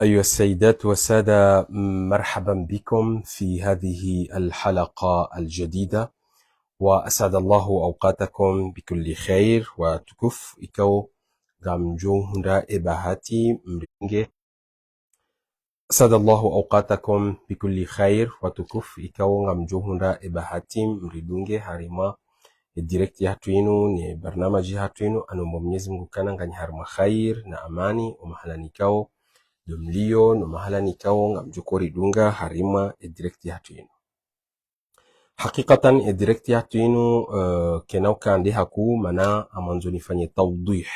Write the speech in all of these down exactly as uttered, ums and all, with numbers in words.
أيها السيدات والسادة، مرحبا بكم في هذه الحلقة الجديدة، وأسعد الله أوقاتكم بكل خير. Watukufu ikao ngamdjo hundra ye bahati mridunge. أسعد الله أوقاتكم بكل خير. Watukufu ikao ngamdjo hundra ye bahati mridunge harimwa ye direct yahatru inu ne barnamaji yahatru inu, ngamomba Mwenyezi Mungu ukana nganyi harimwa khair na amani, o mahala nyikao ndo mlio, no mahala nyikao ngamdjo uridunga harimwa ye direct yahatru inu. Hakikatan ye direct yahatru inu, eh, kayina uka ndeha kuu, mana ngamwandzo nifanye tawdih.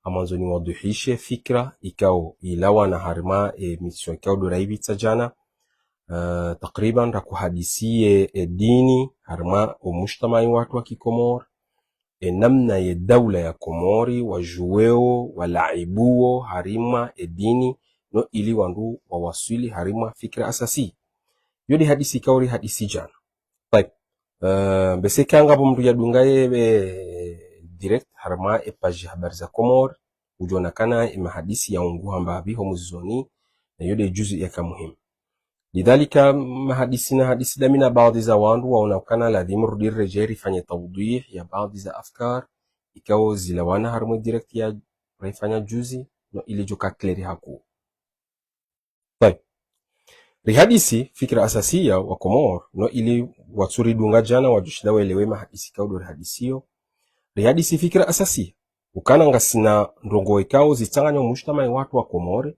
Ngamwandzo niwadhihishe fikra ikao ilawana harimwa ye émission ikao ndo rayipvira djana. Eh, takriban rakuhadisiye ye dini harimwa o mujtamai wahatru wa kikomori, ye namna ye daula ya Komori wadjuweo, walaibuo harimwa ye dini, no ili wandru wawaswili harimwa fikra asasi. Yo nde hadisi ikao rihadisi djana. Tayib. Eh, mbese kanga bo mndru yadunga ye, eh, direct harimwa ye page Habari za Komori, udjo ona ukana ye mahadisi yaunguha mbapvi ho mwezi wa nne, na yo nde juzu yaka muhimu. Lidhalika, mahadisi nahadisi ndami na baadhwi za wandru waona ukana ladhimu rudi riredjei rifanye tawdih ya baadhwi za afkar ikao zilawana harimwa ye direct ya rayifanya juzi, no ili idjo uka clair hakuu. Tayib. Rihadisi fikra asasiya wa Komori, no ili watsuridunga djana wadjoshinda waelewe mahadisi ikao ndo rihadisiyo. Rihadisi fikra asasiya ukana ngasina ndrongoo ikao zitsanganya o mujtamai wahatru wa Komori.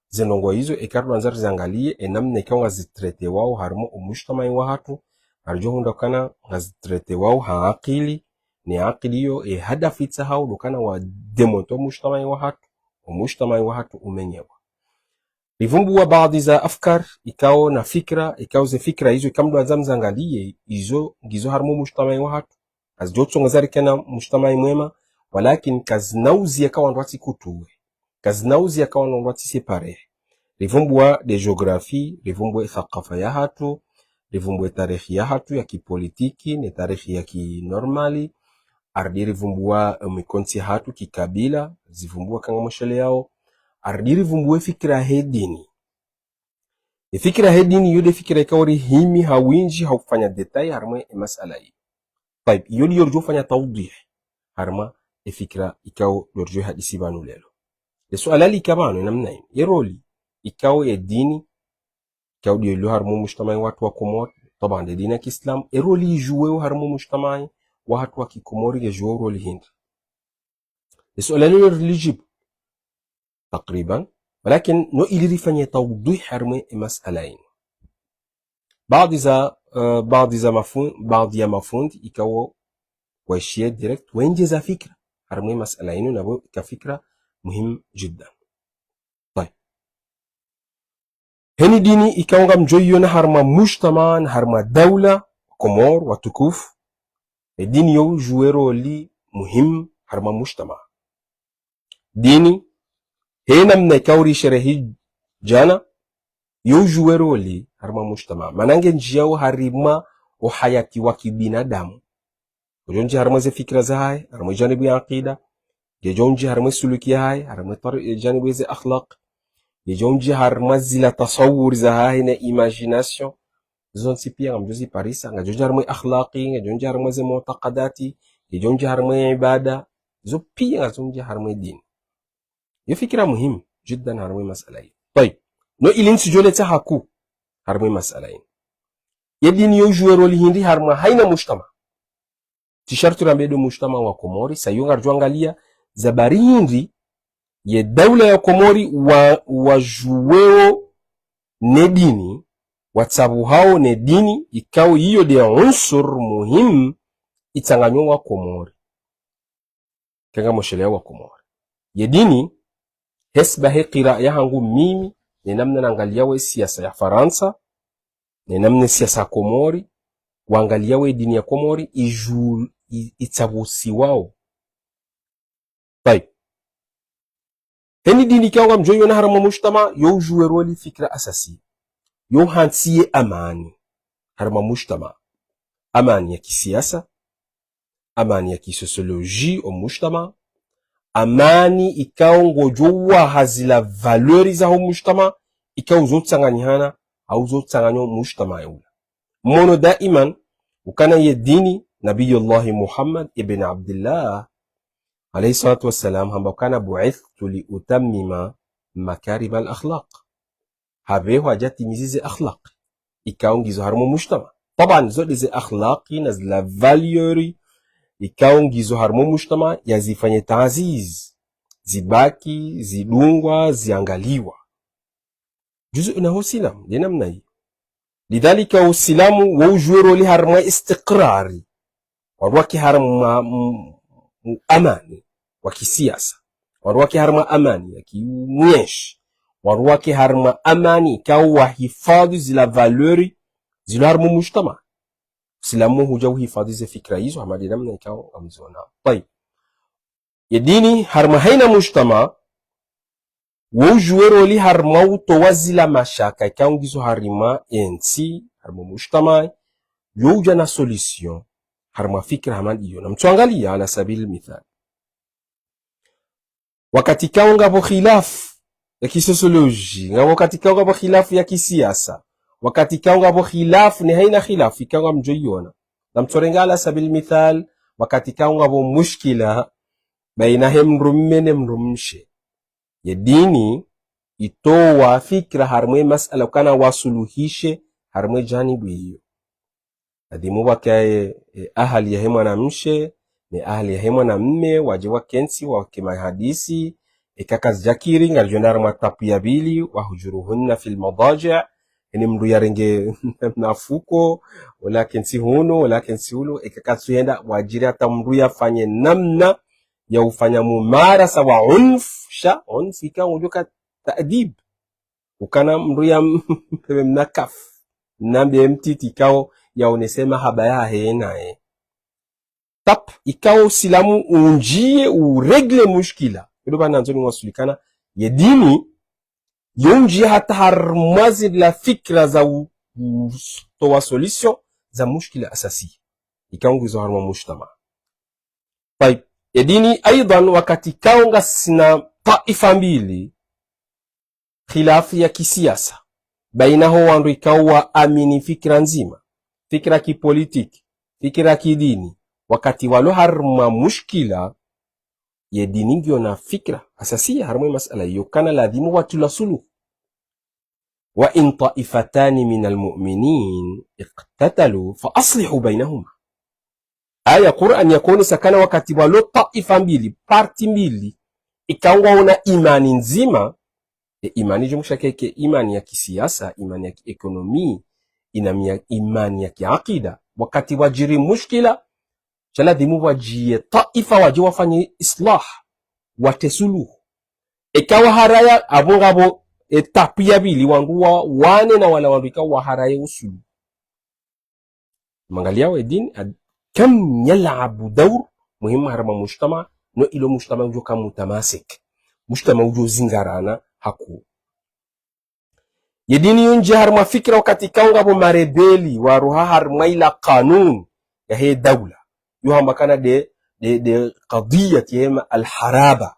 Ze ndrongoo izo eka ridjo andza rizangaliye ye namna ikao ngazitraitewao harimwa o mujtamai wahatru, ngaridjo hundra ukana ngazitraitewao ha akili, ne akili iyo ye hadafu itsahao ndo ukana wadémonter o mujtamai wahatru, o mujtamai wahatru umenyewa. Rivumbuwa baadhwi za afkar ikao na fikra, ikao ze fikra izo eka mndru andza mzangaliye, izo ngizo harimwa o mujtamai wahatru. Ngazidjo tsonga zarikana mujtamai mwema, walakin kazina uziya ka wandru watsikutuwe. Kazina uziya ka wandru watsiséparer. Rivumbuwa nde géographie, rivumbuwe thakafa yahatru, rivumbuwe tarehi yahatru ya kipolitiki, ne tarehi ya kinormali, arudi rivumbuwa, eh, mikontsi yahatru kikabila, zivumbuwa kanga mosheleyao, arudi rivumbuwe fikra he dini. Ye fikra he dini, yo nde fikra ikao rihimi ha windji ha ufanya détail harimwa ye masala yi. Tayib, yo ndiyo ridjo ufanya tawdih harimwa ye fikra ikao ndo ridjo hadisi pvanu leo. Ye suala lika pvanu ye namna yinu. Ye rôle ikao ye dini, ikao ndiyo ilo harimwa o mujtamai wahatru wa Komori, taban nde dini ya kiislamu, ye rôle idjuweo harimwa o mujtamai wahatru wa kikomori ngedjuweo rôle hindri. Ye suala lilo rilidjibu takriban, walakin no ili rifanye tawdih harimwa ye masala yinu. Baadhwi za, eh, baadhwi za mafun-, baadhwi ya mafundi ikao waishiya direct, wendjeza fikra harimwa ye masala yinu, na pvo ika fikra muhimu jiddan. Tayib. Heni dini ikao ngamdjo iyona harimwa mujtama na harimwa daula, Komori watukufu, ye dini yo udjuwe rôle muhimu harimwa mujtama. Dini, he namna ikao risherehi djana, yo udjuwe rôle harimwa mujtama. Mana ngendjiyao harimwa o uhayati wa kibinadamu. Ngedjo ndjia harimwa ze fikra zahahe, harimwa janibu ya akida. Ngedjo ndjia harimwa suluki yahahe, harimwa tari-, janibu ze akhlaq. Ngedjo ndjia harimwa zila tasawuri zahahe na imagination. Zontsi pia ngamdjo ziparisa, ngedjo ndjia harimwa akhlaqi, ngedjo ndjia harimwa ze mu'taqadati, ngedjo ndjia harimwa ibada. Zo pia ngazo ndjia harimwa dini. Yo fikra muhimu jiddan harimwa masala yi. Tayib. No ili ntsidjo leta haku harimwa masala yi. Ye dini yo udjuwe rôle hindri harimwa hayina mujtama. Tsi sharti rambe ndo mujtama wa Komori, sa yo ngaridjo angaliya za bari hindri ye daula ya Komori wa, wadjuweo ne dini, watsabuhao ne dini, ikao iyo nde unsur muhimu itsanganyo wa Komori. Kanga moshelea wa Komori. Ye dini, hesba he kira yahangu mimi, ne namna nangaliyao ye siasa ya Farantsa, ne namna siasa ya Komori, wangaliyao ye dini ya Komori, idju-, i-, itsabusiwao. Tayib. Heni dini ikao ngamdjo iyona harimwa mujtama, yo udjuwe rôle fikra asasi. Yo hantsiye amani harimwa mujtama. Amani ya kisiasa, amani ya kisosioloji o mujtama, amani ikao ngodjo waha zila valeur zaho mujtama, ikao zo tsanganyihana, au zo tsanganya mujtama yaula. Mwono daiman, ukana ye dini, Nabiyullahi Muhammad ibn Abdillah, alayhi salatu wassalam, hamba ukana: "بعثت لأتمم مكارم الأخلاق." Hapvehwa yadje yatimizi ze akhlaq ikao ngizo harumwa mujtama. Taban, zo nde ze akhlaq na zila valeur ikao ngizo harumwa mujtama, yazifanye taaziz, zibaki, zidungwa, ziangaliwa. Juzu inaho Usilamu, nde namna iyo. Lidhalika Usilamu wo udjuwe roli harumwa istiqrari. Wandru wake harumwa, mm, mm, amani wa kisiasa. Wandru wake harumwa amani ya kiuenshi. Wandru wake harumwa amani ikao wahifadhi zila valeur zilo harumwa mujtama. Usilamu hudja uhifadhi ze fikira izo, hama nde namna ikao ngamzona. Tayib. Ye dini harumwa haina mujtama, wo udjuwe roli harumwa utowa zila mashaka ikao ngizo harumwa entsi, harumwa mujtama, yo udja na solution harumwa fikira hama ndiyo. Namtsuangalia ala sabili mithal. Wakati ikao ngapvo khilaf ya kisosioloji, ngapvo wakati ikao ngapvo khilaf ya kisiasa, wakati ikao ngapvo khilaf ne haina khilaf ikao ngamdjo iona. Namtsurenga ala sabili mithal, wakati ikao ngapvo mushkila baina he mdrume ne mdrumshe. Ye dini itowa fikira harumwa masala ukana wasuluhishe harumwa janibu iyo. Ladhimu pvwakaye, e, ahali yahe mwanamshe ne ahali yahe mwanamme, wadje wakentsi, wake mahadisi, eka kazidjakiri, ngaridjo enda harumwa etapu ya pvili, واهجروهن في المضاجع, eni mndru yarenge mnafuko, ola kentsi hunu, ola kentsi hulu, eka katsuhenda, wadjiri hata mndru yafanye namna ya ufanya mumarasa wa unf, sha unf ikao ngudjo ka taadib. Ukana mndru ya mpveme mna kafu, mna mbe mtiti ikao yaonese mahaba yahe naye. Etapu ikao Usilamu undjie uregle mushkila. Ndo pvanu nandzo niwaswili ukana ye dini yo undjie hata harumwa zila fikira za u-, utowa solution za mushkila asasi ikao ngizo harumwa mujtama. Tayib, ye dini aidhan wakati ikao ngasina taifa mbili, khilaf ya kisiasa, baina ho wandru ikao waamini fikira ndzima, fikira kipolitiki, fikira kidini, wakati walo harumwa mushkila, ye dini ngiyo na fikira asasiya harumwa masala iyo ukana ladhimu watule suluhu. وإن طائفتان من المؤمنين اقتتلوا فأصلحوا بينهما. Aya Qur'an yakonesa ukana wakati walo taifa mbili, parti mbili, ikao ngwaona imani ndzima, e imani jumlisha ke, ke imani ya kisiasa, imani ya kiekonomi, inami ya, imani ya kiakida. Wakati wadjiri mushkila, sha ladhimu wadjie taifa wadje wafanye islah, watre suluhu. Eka waharaya, apvo ngapvo etapu ya pvili, wandru wa, wane na wala wandru ikao waharaya usuluhu. Mwangalia we dini, ad-, kam yalabu daur muhimu harumwa mujtama, no ilo mujtama udjo ka mutamasik. Mujtama udjo zingarana hakuu. Ye dini yo undjia harumwa fikira wakati ikao ngapvo marebeli waroha harumwa ila kanun yahe daula. Yo hamba ukana nde, nde, nde kadhiyat yema alharaba.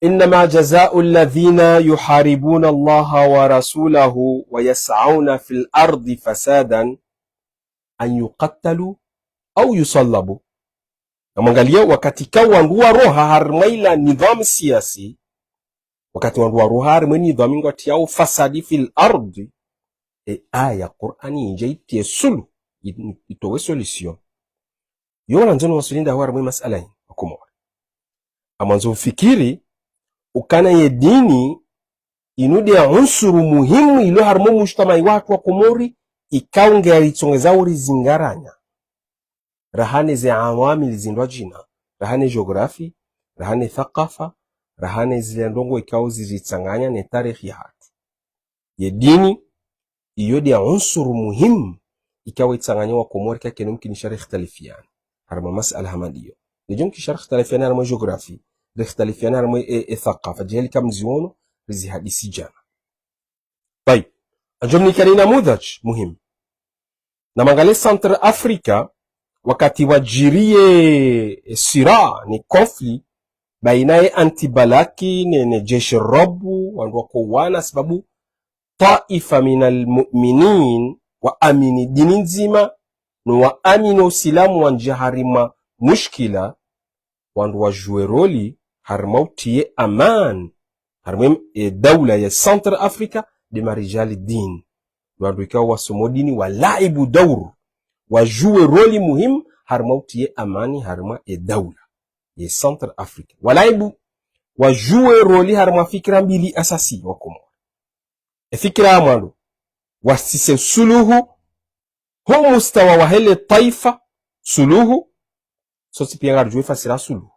إنما جزاء الذين يحاربون الله ورسوله ويسعون في الأرض فسادا أن يقتلوا أو يصلبوا. Namwangalia wakati ikao wandru waroha harumwa ila nidham siyasi, wakati wandru waroha harumwa nidham ngwatriao fasadi fil ardi, e aya Qur'ani indjia itrie suluhu, i-, itowe solution. Yo wanandzo niwaswili ndaho harumwa masala ini, wa Komori. Amwandzo mfikiri ukana ye dini inu nde unsuru muhimu ilo harumwa mujtamai wahatru wa Komori, ikao nge yaritsongeza urizingaranya. Raha ne ze awamili zindrwadjina, raha ne géographie, raha ne thakafa, raha ne zile ndrongoo ikao ziritsanganya ne tarehi yahatru. Ye dini, iyo nde unsuru muhimu, ikao itsanganya wa Komori, kakena mkinisha rikhtalifiana harumwa masala hama ndiyo. Nidjo mkinisha rikhtalifiana harumwa géographie, rikhtalifiana harumwa e, e thakafa, djeli kamziono, rizihadisi djana. Tayib. Andjo mnikeni namudhaj muhimu. Namwangalie Centrafrique, wakati wadjiriye, e, sira, ne conflit, baina ye anti-Balaki, ne, ne jeshi rabu, wandru wakowana, sababu twaifa minal mu'minin, waamini dini ndzima, no waamini usilamu wandjia harimwa mushkila, wandru wajouer rôle harimwa utiye amani, harimwa e daula ya Centre Africa, nde marijali din. Wandru ikao wasomo dini walaibu dauru, wajouer rôle muhimu harimwa utiye amani harimwa e daula ya Centre Africa. Walaibu, wajouer rôle harimwa fikira mbili asasi wa Komori. E fikira ya mwando, wasise suluhu, ho mustawa wahe le twaifa, suluhu, sontsi pia ngaridjuwa e fasiri ya suluhu.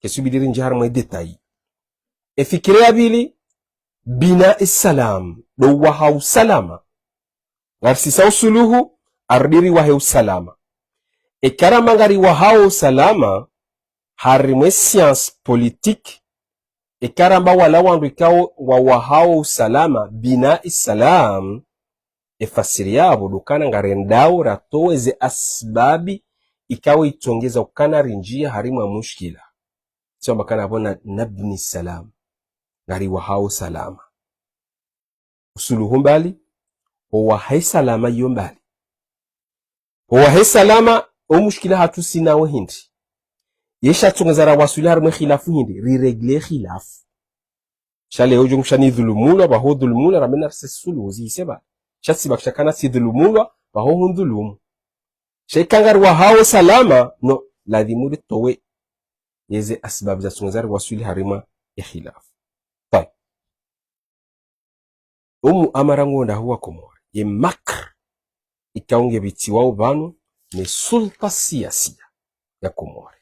Kesubiri ndjie harimwa e détail. E fikira ya pvili, bina e salam, ndo uwaha usalama. Ngarisisa usuluhu, arudiri wahe usalama. Eka ramba ngariwahao usalama, harimwa e science politique, eka ramba wala wandru ikao wawahao usalama, bina e salam, e fasiri yapvo ndo ukana ngarendao ratowe ze asbabi ikao itsongeza ukana rindjia harimwa mushkila. Tsi wamba ukana apvo na, nabni salam, ngariwahao usalama. Usuluhu mbali, owaha e salama iyo mbali. Owaha e salama, o mushkila hatru sina wo hindri. Ye sha tsongeza rawaswili harimwa e khilafu hindri, rirégler e khilafu. Sha leo djo msha nidhulumulwa, pvaho dhulumulwa, rambe narise suluhu, zihise pvale. Sha tsi bakisha ukana tsidhulumulwa, pvaho hundhulumu. Sha eka ngariwahao salama, no, ladhimu ritowe yeze asbabu za tsongeza riwaswili harimwa e khilafu. Tayib. Omu amara ngo ndahu wa Komori, ye makr ikao nge pvitsiwao pvanu ne sulta siyasiya ya Komori,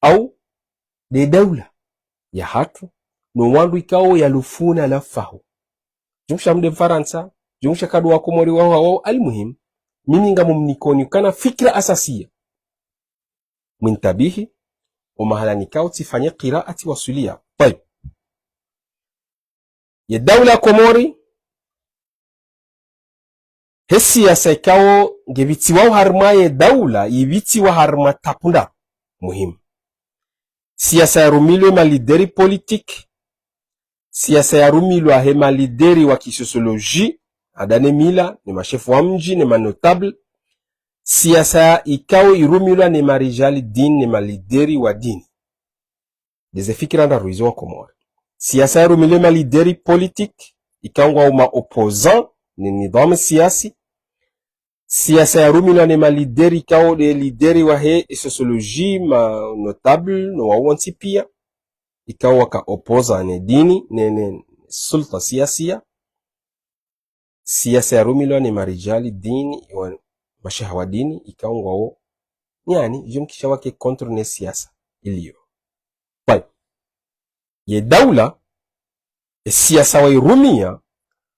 au nde daula yahatru, no wandru ikao yalufuna lafahu. Djumsha mde Mfarantsa, djumsha kadu wa Komori wao, wao, almuhim, mimi ngamumnikoni ukana fikira asasiya. Mwintabihi, o mahala nikao tsifanye kiraa tsiwaswiliya. Tayib. Ye daula ya Komori, he siyasa ikao nge pvitsiwao harimwa ye daula, ipvitsiwa harimwa tapu ndraru muhimu. Siyasa yarumilwa he malideri politique, siyasa yarumilwa he malideri wa kisosioloji, ada ne mila, ne mashefu wa mdji, ne manotable, siyasa ikao irumilwa ne marijali dini, ne malideri wa dini. Ndeze fikira ndraru izo wa Komori. Siyasa yarumilwa he malideri politique, ikao ngwao ma opposant ne nidham siyasi. Siyasa yarumilwa ne malideri ikao nde lideri wahe sosioloji, manotable, no wao wontsi pia, ikao waka opposant ne dini, ne, ne sulta siyasiya. Siyasa yarumilwa ne marijali dini, wa masheha wa dini, ikao ngwao, yani, djumkisha wake contre ne siyasa iliyo. Tayib. Ye daula, e siyasa wairumia,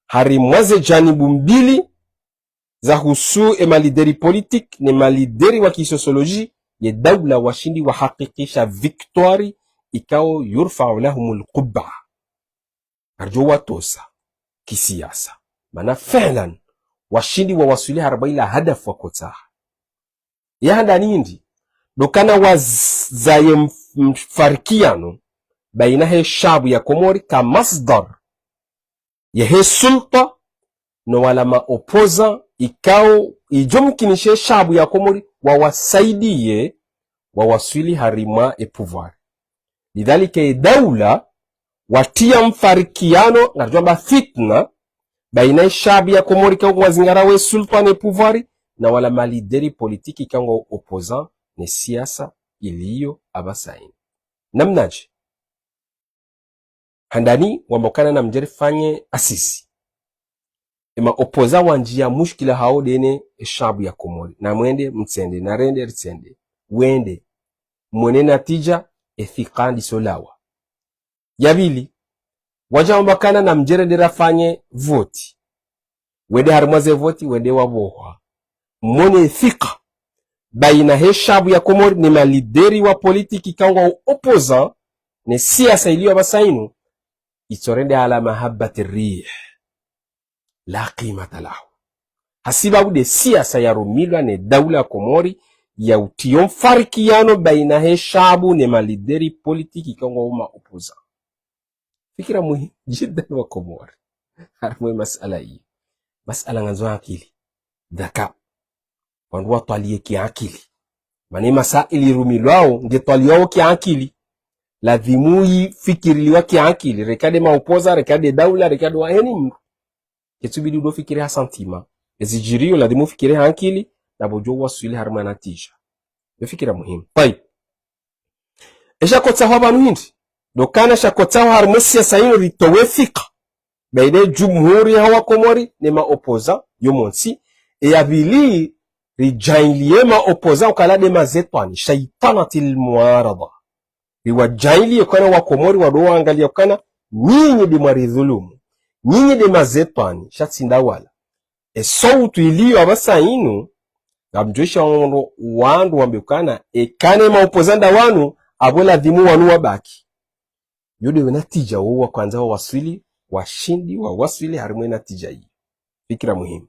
harimwa ze janibu mbili zahusu e malideri politique, ne malideri wa kisosioloji, ye daula washindi wahakikisha victoire, ikao yurfa'u lahumul qubba. Ngaridjo watosa kisiyasa. Mana fi'lan, washindi wawaswili harimwa ila hadafu wakotsaha. Ya handani hindri, ndo ukana waz-, zaye mf-, mfarikiano baina he shabu ya Komori ka masdar yahe sulta, no wala ma opposant ikao idjomkinishe shabu ya Komori wawasaidiye wawaswili harimwa e pouvoir. Lidhalika e daula watia mfarikiano, ngaridjo amba fitna, baina e shabu ya Komori ikao ngwazingara we sulta ne pouvoir, na wala malideri politique ikao ngwao opposant ne siyasa iliyo apvasa inu. Namnaje? Handani wamba ukana namdje rifanye assises. E ma opposant wandjia mushkila hawo ndene e shabu ya Komori. Namwende mtsende, narende ritsende. Wende. Mwone natija, e thika ndiso lawa. Ya pvili, wadja wamba ukana namdje rende rafanye voti. Wende harimwa ze voti, wende wapvohwa. Mwone e thika baina he shabu ya Komori ne malideri wa politique ikao ngwao opposant ne siyasa iliyo apvasa inu, itsorende ala mahabbati rih. La qimata lahu. Hasibabu nde siyasa yarumilwa ne daula ya Komori, ya utiyo mfarikiyano baina he shabu ne malideri politiki ikao ngwao ma opposant. Fikira muhimu jiddan wa Komori. Harimwa ye masala iyo. Masala ngandzo akili. Dhaka. Wandru watwaliye ki akili. Mana ye masaili irumilwao, nge twaliwao ki akili. Ladhimu ifikiriliwa ki akili. Reka nde ma opposant, reka nde daula, reka nde wa heni mndru. Ketsubidi udo fikiri ha sentiment. Ezijiriyo ladhimu ufikiri ha akili, na bo ujo waswili harimwa natija. Yo fikira muhimu. Tayib. Esha kotsaho pvanu hindri. Ndo ukana sha kotsaho harimwa ye siasa inu ritowe fikra. Baina ye jumhuri ya wa Komori ne ma opposant yo montsi. Eya pvili rijaanliye ma opposant ukaya nde ma shetwani, shaytanatil muarada. Riwajaanliye ukana wa Komori wado waangaliya ukana nyinyi nde mwaridhulumu. Nyinyi nde ma shetwani, sha tsi nda wala. E sautu iliyo apvasa inu, ngamdjuwa sha wandru, wandru wambe ukana, eka ne ma opposant nda wanu, apvo ladhimu wanu wabaki. Yo nde we natija wo wa kwandza wa waswili, washindi wa waswili harimwa ye natija iyo. Fikira muhimu.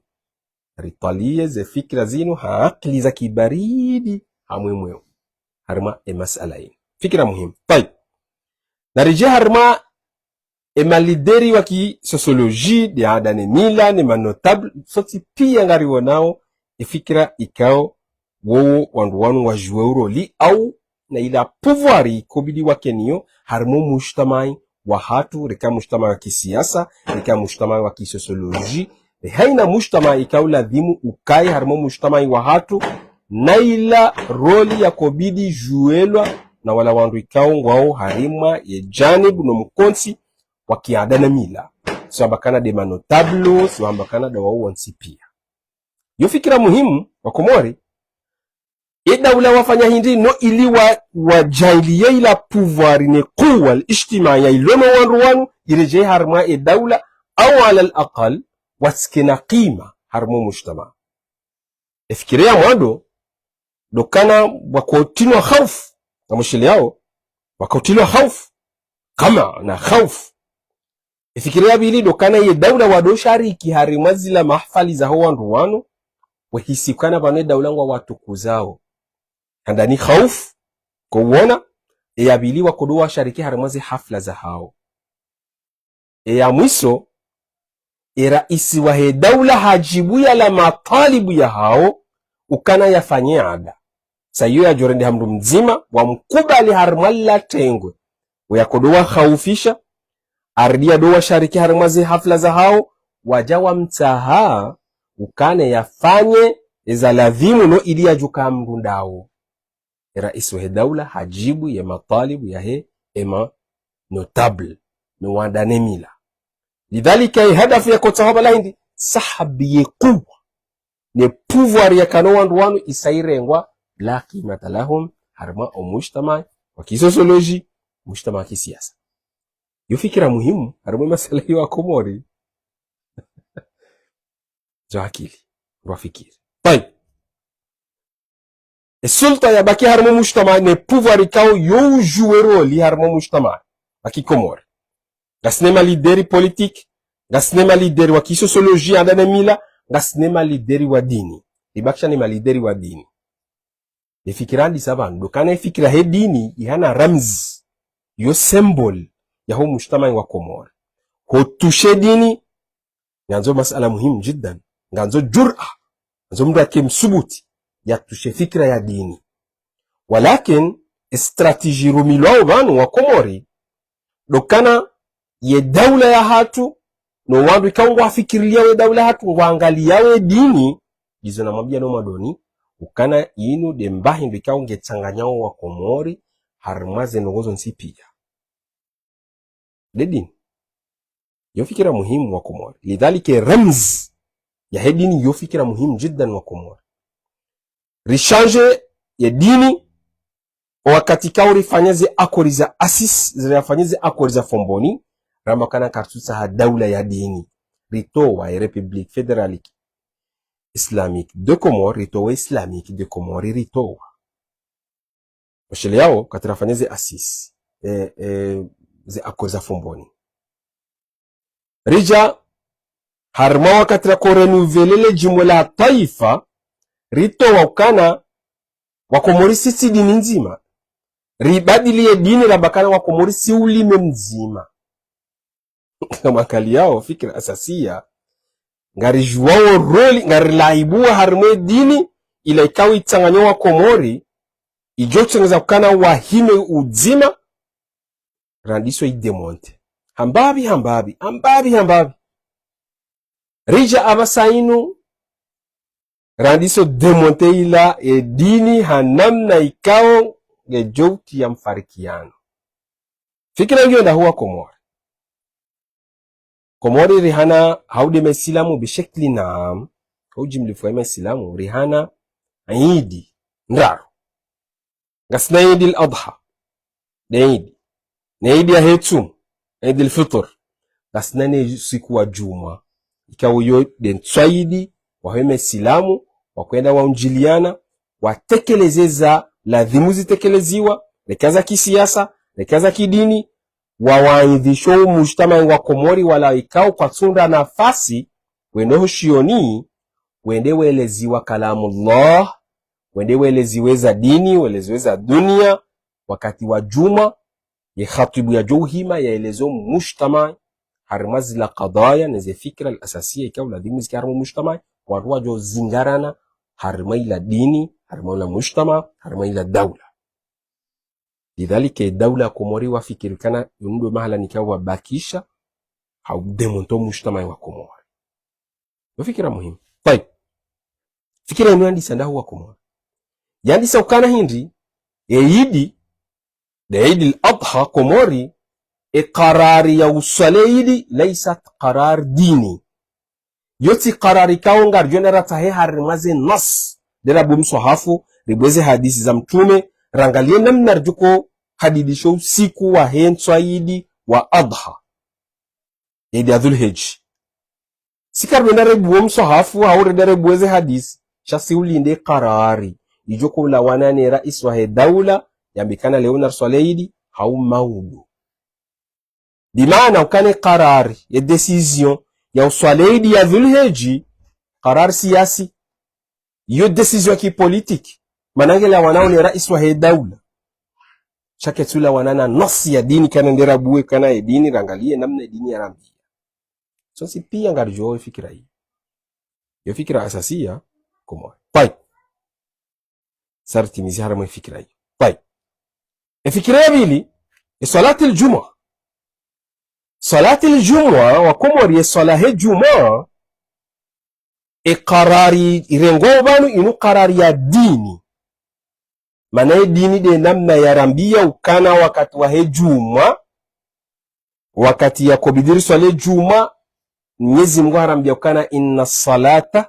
Ritwaliye ze fikira zinu ha akili za kibaridi ha mwemweo. Harimwa ye masala inu. Fikira muhimu. Tayib. Na rije harimwa ye malideri wa ki sociologie, nde aada ne mila, ne ma notable, sontsi piya ngariwonao, ye fikira ikao, wowo wandru wanu ngwa jouer rôle, au na ila pouvoir ikobidi wakeniyo, harimwa mujtamai wahatru, reka mujtamai wa kisiasa, reka mujtamai wa kisociologie, e haina mujtamai ikao ladhimu ukaye harimwa mujtamai wahatru, na ila rôle yakobidi jouelwa na wala wandru ikao ngwao harimwa ye janibu no mkontsi wa kiaada na mila. Siwamba ukana nde ma notable, siwamba ukana nde wao wontsi piya. Yo fikira muhimu, wa Komori, e daula wafanya hindri no ili wa, wajaanliye ila pouvoir ne kuwa al-ijtimaiya ilo no wandru wanu, ireje harimwa e daula, au ala al-aqal, watsikena kima harimwa mujtama. E fikira ya mwando, ndo ukana wakotilwa khaufu, na mushili yao, wakotilwa khaufu, kama na khaufu. E fikira ya pvili ndo ukana ye daula wado shariki harimwa zila mahafali zaho wandru wanu, wahisi ukana pvanu ye daula ngwa watukuzao. Handani khaufu, ko wona, eya pvili wakodo washariki harimwa ze hafla zahao. Eya mwiso, e raisi wahe daula hajibu yala matwalibu yahao, ukana yafanye ada. Sa iyo yajo rendeha mndru mdzima, wamkubali harimwa latengwe. Weya kodo wakhaufisha, aridi yado washariki harimwa ze hafla zahao, waja wamtsaha, ukana yafanye eza ladhimu no ili yajuka mndru ndawo. E raisi wahe daula hajibu ye matwalibu yahe ema notable, no wandane mila. Lidhalika, ye hadafu yakotsaho pvala hindri, sahabu ye kuwa ne pouvoir yakana no wandru wanu isa irengwa, la qimata lahum, harimwa o mujtama wa kisociologie, mujtama wa kisiasa. Yo fikira muhimu, harimwa masala yo wa Komori. Zo akili, rwafikiri. Tayib. E sulta yabaki harimwa mujtama ne pouvoir ikao yo ujuwe rôle harimwa mujtama wa kikomori. Ngasina malideri politique, ngasina malideri wa kisociologie, aada ne mila, ngasina malideri wa dini. Ribakisha ne malideri wa dini. Ye fikira ndisa pvanu, ndo ukana ye fikira he dini, ihana ramzi, yo symbole, yaho mujtama wa Komori. Ho toucher dini, ngandzo masala muhimu jiddan, ngandzo jur'a, ngandzo mndru yake msubuti, ya toucher fikira ya dini. Walakin, e stratégie irumilwao pvanu wa Komori, ndo ukana ye daula yahatru, no wandru ikao ngwafikiriliao ye daula yahatru, ngwaangaliao ye dini, ndizo namwambia no mwadoni, ukana inu nde mbahi ndo ikao ngetsanganyao wa Komori, harimwa ze ndrongoo zontsi pia. Nde dini. Yo fikira muhimu wa Komori. Lidhalika ramzi yahe dini yo fikira muhimu jiddan wa Komori. Rishanje ye dini, o wakati ikao rifanya ze accords za Assises, rifanya ze accords za Fomboni, ramba ukana karitsutsaha daula ya dini. Ritowa ye République Fédérale Islamique des Comores, ritowa Islamique des Comores, ritowa. Oshele yao, wakati rafanya ze Assises, eh, eh, ze accords za Fomboni. Rija, harimwa wakati rako renouveler le jimbo la taifa, ritowa ukana Wakomori si tsi dini ndzima. Ribadili ye dini ramba ukana Wakomori si ulime mdzima. Ngamwangaliyao fikira asasiya. Ngarijuwao roli, ngarilaibuwa harimwa ye dini, ila ikao itsanganya Wakomori, idjo utsengeza ukana wahime udzima, randiso idémonter. Hambapvi, hambapvi, hambapvi, hambapvi. Ridja apvasa inu, randiso démonter ila ye dini ha namna ikao ngedjo utriya mfarikiyano. Fikira ngiyo ndahu Wakomori. Komori rihana hau nde Maislamu bishekli naam, hau jimlifu ya Maislamu, rihana idi ndraru. Ngasina idi al-Adha, nde idi, ne idi yahe tsumu, idi al-Fitr. Ngasina ne usiku wa djumwa, ikao iyo nde ntswa idi wahe Maislamu, wakwenda waunjiliana, watekeleze za ladhimu zitekeleziwa, leka za kisiyasa, leka za kidini, wawaidhishe o mujtamaa wa Komori wala ikao kwatsuna nafasi, wende ho shioni, wende weleziwa kalamullah, wende weleziwe za dini, weleziwe za dunia, wakati wa djumwa, ye khatibu yadjo uhima, yaeleze o mujtamaa, harimwa zila kadhaya, ne ze fikira al-asasiya, ikao ladhimu zike harimwa o mujtamaa, wandru wadjo zingarana, harimwa ila dini, harimwa ila mujtamaa, harimwa ila daula. Lidhalika, daula ya Komori wafikiri ukana, yinu ndo mahala nikao wabakisha, hau démonter o mujtamaa wa Komori. Yo fikira muhimu. Tayib. Fikira inu yandisa ndahu Wakomori. Yandisa ukana hindri, ye idi, nde idi al-Adha Komori, ye karari ya uswali idi, laysat qarar dini. Yo tsi karari ikao ngaridjo enda ratsahe harimwa ze nas. Nde rabuwe mswahafu, ribuwe ze hadisi za Mtrume, rangaliye namna ridjo uko hadidisha usiku wahe ntswa idi wa Adha. Idi ya Dhul Hijja. Si karwenda rebuwe mswahafu, hau rende rebuwe ze hadisi. Sha si ulinde karari idjo uko ulawana ne raisi wahe daula, yambe ukana leo nariswali idi, hau maudu. Bimaana ukana ye karari, ye décision, ya uswali idi ya Dhul Hijja, karari siyasi. Iyo décision ya kipolitiki. Mana ngelawanao ne raisi wahe daula. Sha ketsi ulawana na nas ya dini ukana nde rabuwe ukana ye dini rangaliye namna ye dini yarambiya. Sontsi piya ngaridjuwao ye fikira iyo. Yo fikira asasiya, Komori. Tayib. Sa ritimizi harimwa ye fikira iyo. Tayib. Ye fikira ya pvili, ye swalati al-djumwa. Swalati al-djumwa, Wakomori ye swala he djumwa, ye karari irengwao pvanu inu karari ya dini. Mana ye dini nde namna yarambiya ukana wakati wahe djumwa, wakati yako bidi riswali djumwa, Mnyezi Mungu harambiya ukana, إن الصلاة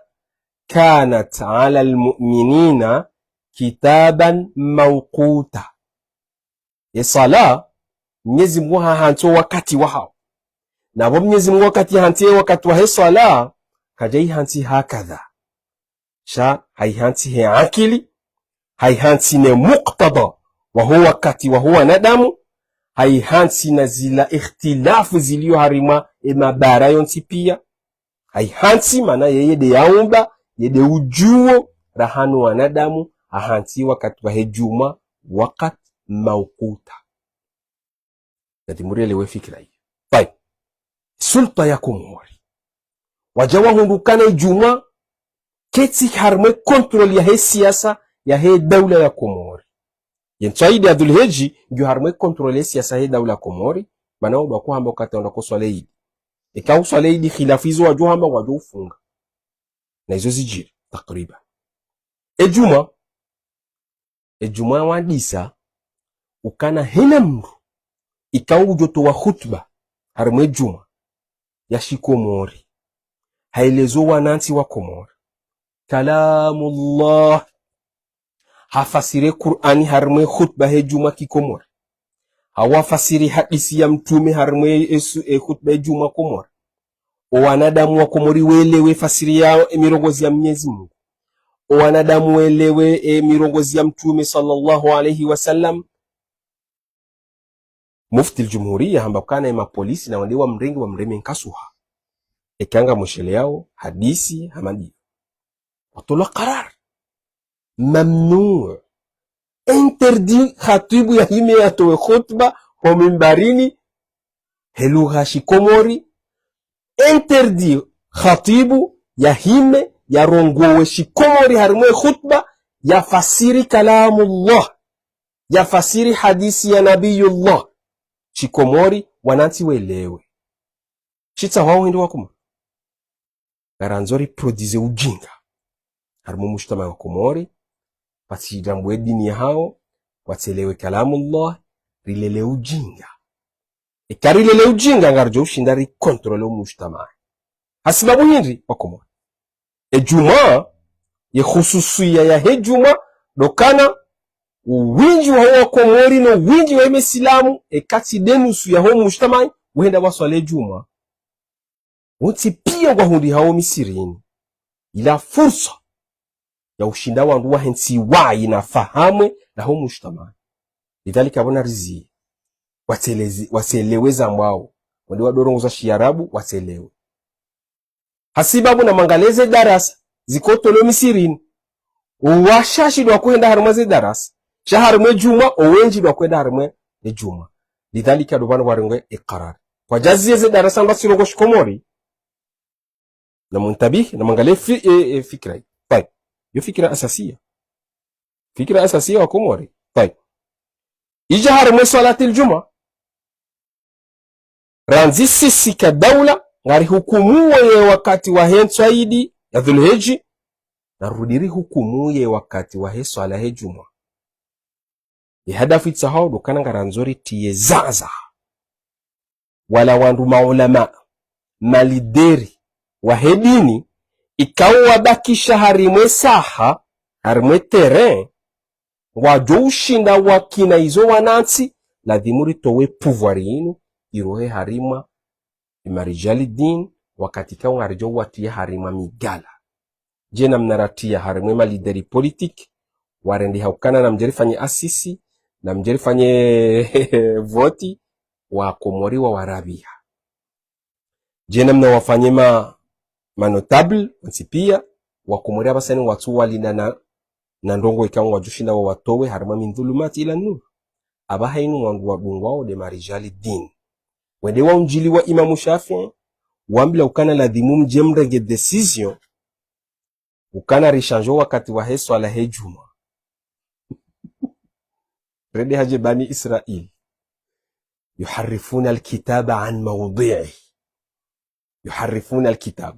كانت على المؤمنين كتابا موقوتا. Ye swala, Mnyezi Mungu hahantsi o wakati wahawo. Na pvo Mnyezi Mungu wakati hahantsi ye wakati wahe swala, kadja ihantsi hakadha. Sha haihantsi he akili, haihantsi ne muktadha waho wakati waho wanadamu, haihantsi na zila ikhtilafu ziliyo harimwa ye mabara yontsi piya, haihantsi mana yeye nde yaumba, ye nde udjuwo, raha no wanadamu, hahantsi wakati wahe djumwa, wakati maukuta. Nati murielewe fikira iyo. Tayib. Sulta ya Komori. Wadja wahundru ukana ye djumwa, ketsi harimwa ye contrôle yahe siyasa, yahe daula ya Komori. Ye ntswa idi ya Dhul Hijja, ngiyo harimwa ye contrôle yahe siyasa yahe daula ya Komori, mana wandru wako hamba ukana wandru wako swali idi. Eka uswali idi khilafu izo wadjo hamba wadjo ufunga. Na izo zidjiri, takriban. Ye djumwa, ye djumwa wandisa, ukana hena mndru, ikao ngudjo towa khutba, harimwa ye djumwa, ya shikomori. Haeleze o wanantsi wa Komori. Kalamullah. Hafasiri ye Kur'ani harimwa ye khutba he djumwa kikomori. Hau hafasiri hadisi ya Mtrume harimwa ye su-, ye khutba ye djumwa Komori. O wanadamu wa Komori welewe fasiri ya, ye mirongozi ya Mnyezi Mungu. O wanadamu welewe, ye mirongozi ya Mtrume swallallahu alayhi wa sallam. Mufti al-Jumhuriya hamba ukana ye mapolisi na wende wamrenge wamreme nkasuha. Eka ngamwishiliyao hadisi hama ndiyo. Watolwa karar. Mamnu. interdit khatibu yahime yatowe khutba ho mimbarini he lugha shikomori, interdit khatibu yahime yarongowe shikomori harimwa ye khutba, yafasiri kalamullah, yafasiri hadisi ya Nabiyullah shikomori, wanantsi welewe. Shitsahwao hindri wakomori? Ngarandzo riproduise ujinga harimwa mujtamaa wa Komori, pvatsi ridjambwe dini yahao, watselewe kalamullah, rilele ujinga. Eka rilele ujinga, ngaridjo ushinda ricontrôler omujtamaa. Hasibabu hindri wakomori? Edjumwa, ye khususiya yahe djumwa, ndo ukana, owindji waho wakomori no owindji wahe mesilamu, eka tsi nde nusu yaho mujtamaa, wahenda waswali edjumwa. Wontsi piya ngwahundrihao misirini. Ila fursa ya ushinda wandru wahe ntsi wayi na fahamwe naho mujtamaa. Lidhalika pvo nariziye. Watselezi-, watselewe zambwao. Wende wadorongoza shiarabu, watselewe. Hasibabu namwangalie ze darasa zikotolwa misirini. Owashashi ndo wakohenda harimwa ze darasa. Sha harimwa edjumwa, owendji ndo wakohenda harimwa edjumwa. Lidhalika ndo pvanu pvarengwe ikarari. Kwadjaziye ze darasa mba tsirongoa shikomori. Namuntabihi, namwangalie fi-, e, e, fikira yi. Tayib. Yo fikira asasiya. Fikira asasiya wakomori. Tayib. Idja harimwa swalatil djumwa. Randzi sisi ka daula, ngarihukumuo ye wakati wahe nswaidi ya Dhulhidji, na rudi rihukumu ye wakati wahe swala he djumwa. Ye hadafu itsahao ndo ukana ngarandzo ritiye zaza. Wala wandru maulama, malideri wahe dini, ikao wabakisha harimwa esaha, harimwa eterrain, ngwadjo ushinda wakina izo wanantsi, ladhimu ritowe pouvoir yinu, irohe harimwa emarijali din, wakati ikao ngaridjo watiya harimwa migala. Dje namna ratiya harimwa emalideri politique, warendeha ukana namdje rifanye asisi, namdje rifanye voti, wakomori wawarabiha. Dje namna wafanye ma, manotable, wontsi piya, wakomori apvasani watsu walinda na, na ndrongoo ikao ngwadjo ushinda wawatowe harimwa min dhulumati ila nur. Apvaha inu wandru wadungwao nde marijali din. Wende waundjiliwa Imamu Shafi'i, wambilwa ukana ladhimu mdje mrenge décision, ukana rishanje wakati wahe swala he djumwa. Rende hadje Bani Israil. يحرفون الكتاب عن موضعه. يحرفون الكتاب.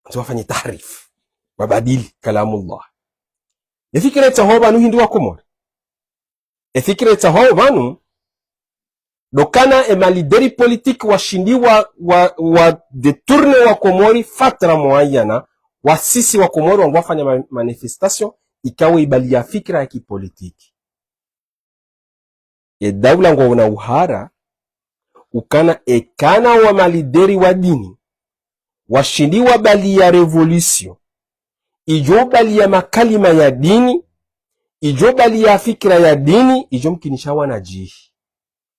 Ntsi wafanye tahrif. Wabadili kalamullah. Efikira itsahao pvanu hindri wakomori? Efikira itsahao pvanu, ndo ukana emalideri politique washindi wa, wa, wa détourner wakomori fatra muayana, wasisi wakomori wangwafanya ma, manifestation, ikao ibali ya fikira ya kipolitique. Edaula ngwaona uhara, ukana ekana wamalideri wa dini, washindi wabali ya révolution, idjo ubali ya makalima ya dini, idjo ubali ya fikira ya dini, idjo mkinisha wanadjihi.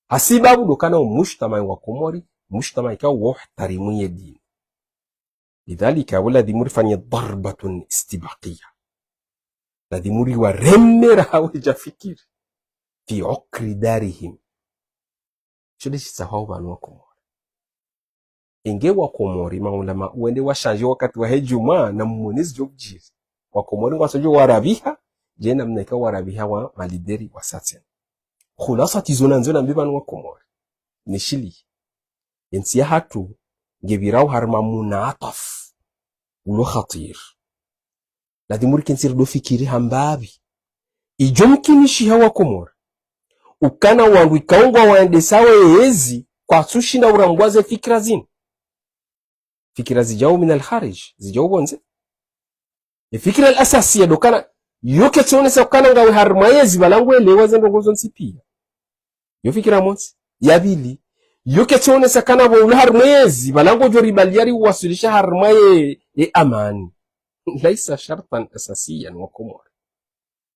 Hasibabu ndo ukana omujtamaa wa Komori, mujtamaa ikao wohtarimu ye dini. Lidhalika, apvo ladhimu rifanye ضربة استباقية. Ladhimu riwareme raha wadja fikiri. في عقر دارهم. Sho nde shitsahwao pvanu wakomori. Inge wakomori, maulama, wende washanje wakati wahe djumwa, na mmone zidjo udjiri. Wakomori ngwasodjo warabiha, dje namna ikao warabiha wamalideri wa sasa. Khulaswa tsi zo nandzo nambe pvanu wakomori. Nishiliye. Entsi yahatru, ngepvirao harimwa munatwaf ulo khatir. Ladhimu rikentsi rido fikiri hambapvi. Idjo mkinishiha wakomori, ukana wandru ikao ngwaendesao yezi, kwatsu shinda urambwa ze fikira zinu. Fikira zidjao minal kharij, zidjao pvondze. Efikira al-asasiya ndo ukana, yo ketsi onesa ukana ngawe harimwa yezi, pvala ngwelewa ze ndrongoo zontsi piya. Yo fikira montsi. Ya pvili, yo ketsi onesa ukana pvo ulo harimwa yezi, pvala ngodjo ribaliya riwaswilisha harimwa ye, ye amani. ليس شرطا أساسيا wakomori.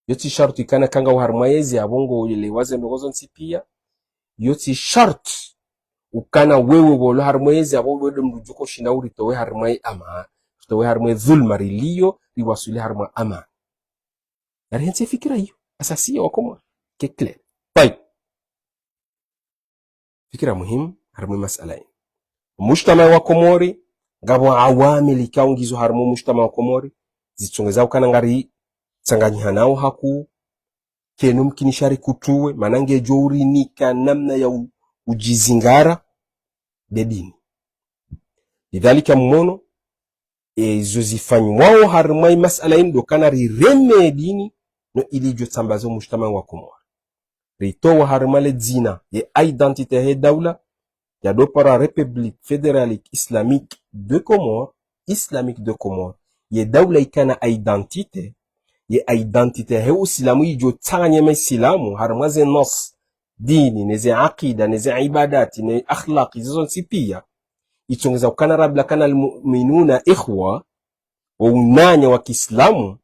Yo tsi sharti ukana eka ngawe harimwa yezi apvo ngoelewa ze ndrongoo zontsi piya. Yo tsi sharti ukana wewe pvo ulo harimwa yezi apvo wewe ndo mndru udjo ushinda uritowe harimwa ye ama, ritowe harimwa ye dhulma riliyo, riwaswili harimwa amani. Ngarihentsi fikira iyo. Asasiya wa Komori. Ke clair. Tayib. Fikira muhimu, harimwa masala yinu. Mujtamaa wa Komori, ngapvo awamili ikao ngizo harimwa mujtamaa wa Komori, zitsongeza ukana ngaritsanganyihanao hakuu, kayina mkinisho rikutuwe, mana ngedjo urinika namna ya u-, udjizingara, nde dini. Lidhalika mmono, e, izo zifanyiwao harimwa yi masala yinu ndo ukana rireme dini, no ili idjo tsambaza mujtamaa wa Komori. Ritowa harimwa le dzina, ye identité he daula, ya dopara République Fédérale Islamique de Comores, Islamique de Comores. Ye daula ikana identité, ye identité he usilamu idjo tsanganya ma isilamu, harimwa ze nas, dini, ne ze akida, ne ze ibadati, ne akhlaqi, zizo zontsi pia. Itsongeza ukana Rabbi la kana almu'minuna ikhwa, wo unanya wa kiislamu,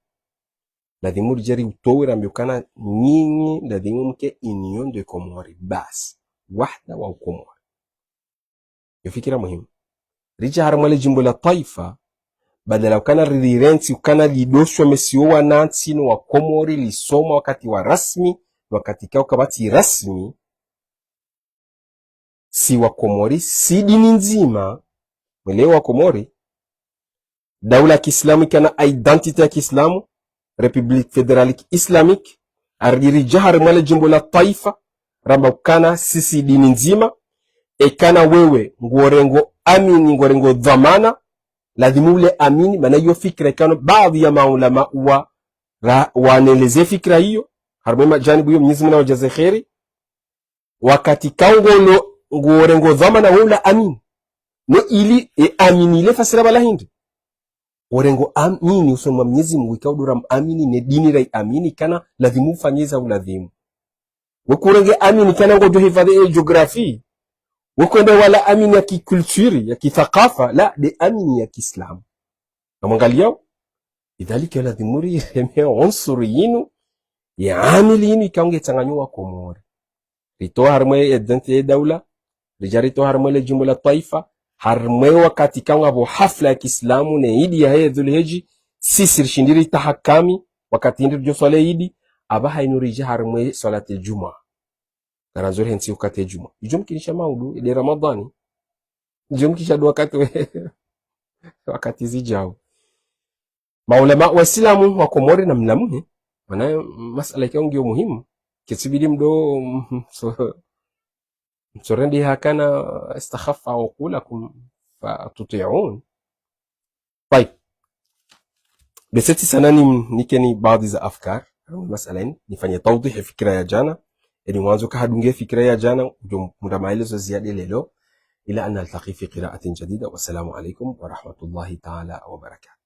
ladhimu ridje riutowe rambe ukana nyinyi ladhimu mke union de Comores, basi. Wahda wa Komori. Yo fikira muhimu. Ridja harimwa le djimbo la twaifa, badala ukana rirentsi ukana lidoswa mesiwo wanantsi no wa Komori lisoma wakati wa rasmi, wakati ka ukapvatsi rasmi, si wa Komori, si dini ndzima, mwelewe wa Komori, daula ya kiislamu ikana identité ya kiislamu, République Fédérale Islamique, ari ridja harimwa le djimbo la twaifa, ramba ukana sisi dini ndzima, ekana wewe ngorengo amini, ngorengo dhwamana, ladhimu ule amini, mana iyo fikira ikana baadhi ya maulama wa, ra-, waneleze fikira iyo, harimwa majanibu iyo Mwenyezi Mungu nawadjaze kheri, wakati ka ngolo ngorengo dhwamana we ula amini. No ili e amini ile fasira bala hindri. Ngorengo amini usoni mwa Mwenyezi Mungu ikao ndo ra amini ne dini ra amini kana ladhimu ufanye za uladhimu. We kurenge amini kana ngodjo hifadhi e géographie. We kwende wala amini ya kiculture, ya kithakafa, la nde amini ya kiislamu. Namwangaliyao, lidhalika ladhimu rireme unsuru yinu, ya amili yinu ikao ngetsanganyo wa Komori. Ritowa harimwa ye identité ye daula, ridja ritowa harimwa le djimbo la twaifa, harimwa wakati ka ngapvo hafla ya kiislamu ne idi ya he Dhulhijja, sisi rishindi ritahakami, wakati hindri ridjo swali idi, aba hayinu ridja harimwa swalati djumwa. Ngarandzo rihentsi wakati djumwa. Idjo mkinisha maudu, nde Ramadhani. Idjo mkinisha ndo wakati we, wakati zidjao. Maulama wa islamu wa Komori na mlamuhe, mana masala ikao ngiyo muhimu. Ketsibidi mdo, so, msorendi hakana istakhaffa uqulakum fa tuti'un. Tayib. Beseti sana ni, nikeni baadhi za afkar, masala yinu, nifanye tawdih fikira ya jana, eni mwandzo kahadunge fikira ya jana, udjo munda maelezo ziada leo, ila an naltaqi fi qira'atin jadida, wassalamu alaikum wa rahmatullahi ta'ala wa barakatuh.